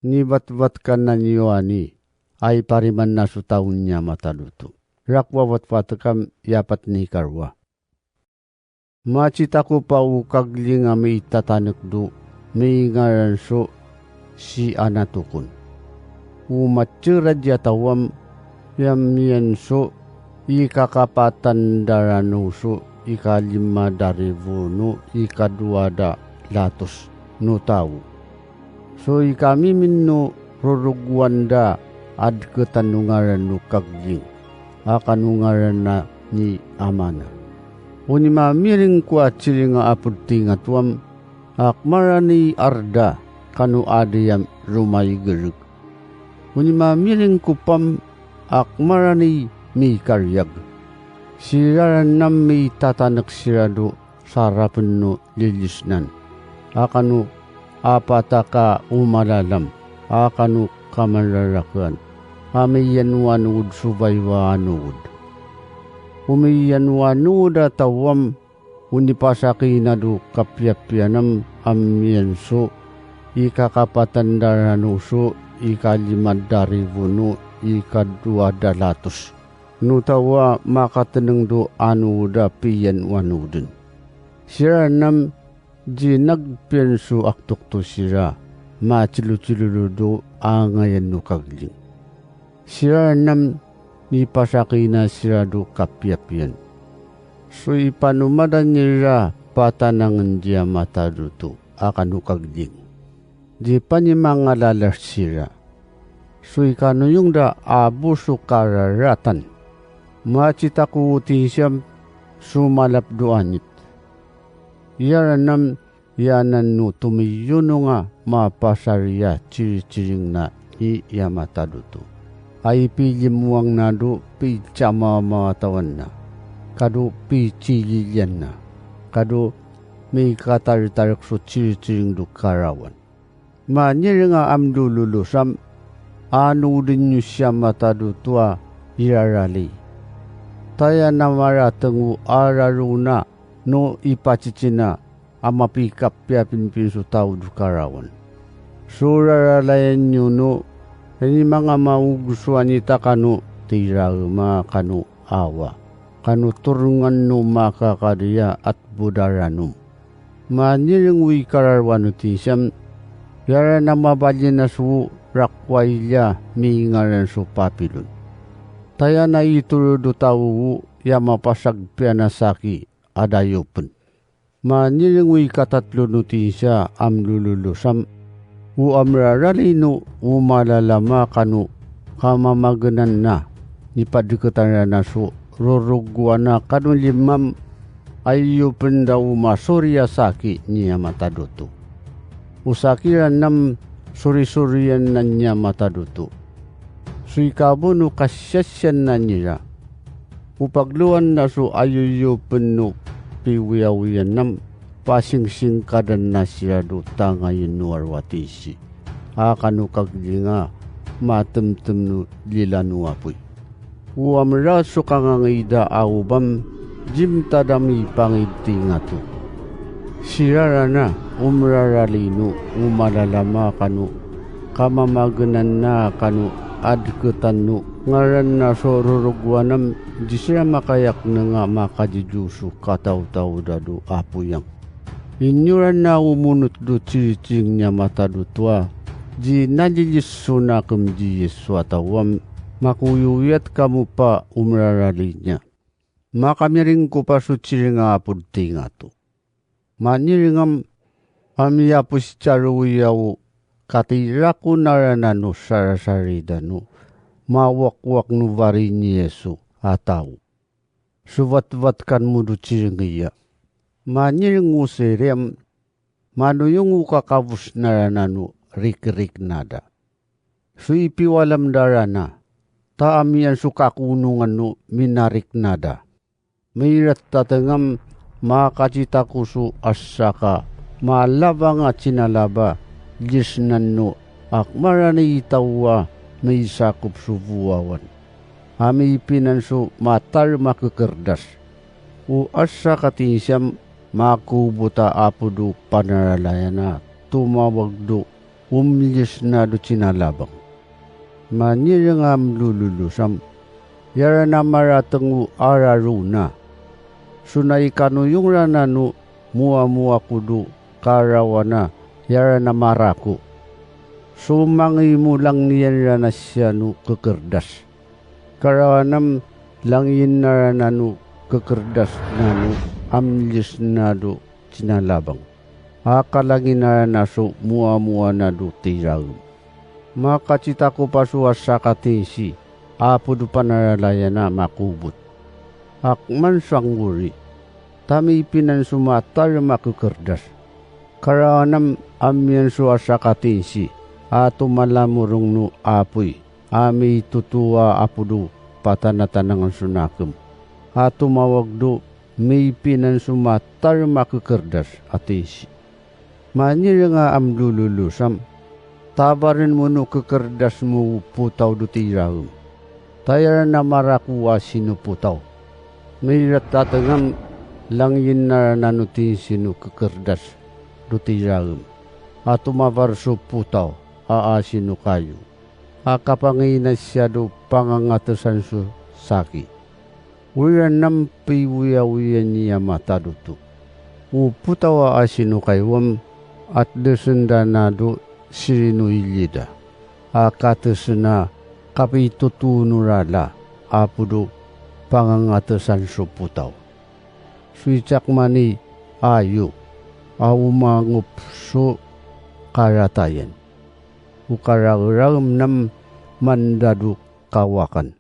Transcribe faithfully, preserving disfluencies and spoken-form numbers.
Nibatbat ka nan iyo ani a ipariman na so taw niya matado oto. Rakowa batbat ka miyapat ni karowa. Matsitakopa o kagling a mitatanek do mingaran so si Anatokon. O matsera di a taw am, ya miyan so ikakapatan da rano so ikalima da ribo no ikadowa da latos no taw. So ikamimin no rorogowan da a deketan o ngaran o kagling a kano ngaran na ni ama na. Oni mamiring ko a tsiring a apod tingato am a kemarani arda kano adi am romaigereg. Oni mamiring ko pam a kemarani mikariyag. Siraran am mitatanek sira do sarapen no lilisnan a kano apataka o malalam a kano kamararakean a miyanowanood so bayo a anowod. O miyanowanood a taw am o nipasakina do kapiyapiyan am a miyan so ikakapatan da rano so ikalima da ribo no ikadowa da latos no taw a makateneng do anowod a piyanowanoden. Siraran am di nagpiyan so aktokto sira matselotselo do angayan o kagling. Siraran am nipasakina sira do kapiyapiyan. So ipanomadan iran patanangen di a matado oto a kano kagling. Di panimangalala sira. So ikanoyong da a bo so kararatan. Matsitako o tinsiyam so malap do anit. Iyaran am iyanan o tomiyonong a mapasariya tsiritsiring na i iya matado oto. A ipilimoang na do pitsamawatawan na, ka do pitsililian na, ka do mikatartarek so tsiritsiring do karawan. Manireng a amdololosam, anoden iyo siya matado oto a irarali. Taya na marateng o araro na no ipatsitsi na a mapikapiyapinpin so taw do karawan. So raralayan iyo no, ini manga maogo so anita kano, tiraema kano awa, kano torongan no makakadiya at bodaranom. Manireng o ikararowan o tinsiyam, iyaran a mabalin a so rakowa iliya mingaran so Papilon. Taya na itoro do taw o iya mapasagpiya na saki a dayopen. Manireng o ikatatlo no tinsiya a mlololosam, o amrarali no o malalama kano kamamagenan na nipadeketan rana so rorogowan a kano limam a iyopen da o masori a saki niya matado oto. O saki ran am sorisorian na niya matado oto. So ikabo no kasiyasiyan na nira. O paglowan na so ayoyopen no piwiyawiyan am pasingsingkadan na sira do tangayen o arwatisi a kano kaglinga matemtem no lilan o apoy. O amra so kangangida a obam jimtadam ipangid tingato. Sira rana o mrarali no o malalama kano kamamagenan na kano adeketan no ngaran na so rorogowan am di sira makayakneng a makajijo so kataotaoda do apoyang. Inyoran na o monot do tsiritsing niya matado oto a di nalilis so nakem di Yesu a taw am makoyoyat kamo pa o mrarali niya. Makamiring ko pa so tsiring a apod tingato. Manireng am a miyapos i tsarowiya o katirakon a rana no sarasarida no mawakwak no bari ni Yesu a taw. So batbat kan mo do tsiring iya. Manireng o siri am manoyong o kakabos na rana no rikrik nada. So ipiwalam da rana ta amiyan so kakonongan no minarik nada. Mirat tateng am makatsitako so asaka malabang a tsinalaba lisnan no ak marani i taw a misakop so bowawan. A mipinan so matar makekerdas. O asaka tinsiya am makobot a apod o panaralayan a tomawag do o mliyes na do cinalabang. Manireng a mlololosam, iyara na marateng o ararowna. So na ikanoyong ra na no moamoa ko do karawana iyara na marako. So mangimolang iyan ra na siya no kekerdas. Karawanam, langiyen na ra na no kekerdas na no a mliyes na do cinalabang. A kalangin a ra na so moamoa na do tiraem. Makacitakopa so asakatinsi, apo do panaralayan a makobot. Akman sanggori, ta mipinan so matarem a kekerdas. Karawanam, amiyan so asakatinsi, a tomalamorong no apoy, a mitoto a apo do patanatanangan so nakem. A tomawag do mipinan so matarem a kekerdas a tinsi. Manireng a mlololosam, tabaren mo no kekerdas mo o potaw do tiraem. Ta iyara na marako a sino potaw. Mirat a tengam, langiyen na ra na no tinsi no kekerdas do tiraem. A tomabar so potaw a asino kayo. A kapangiina siya do pangangatesan so saki. Oy ra na mpiwoyawoyan i a mata doto. O potaw a asino kayo am, at desen da na do sirino ilida. A katesen a kapitoto no rala, apo do pangangatesan so potaw. So icakman i ayo, a omangop so karatayan. O kararaem nam manda do kawakan.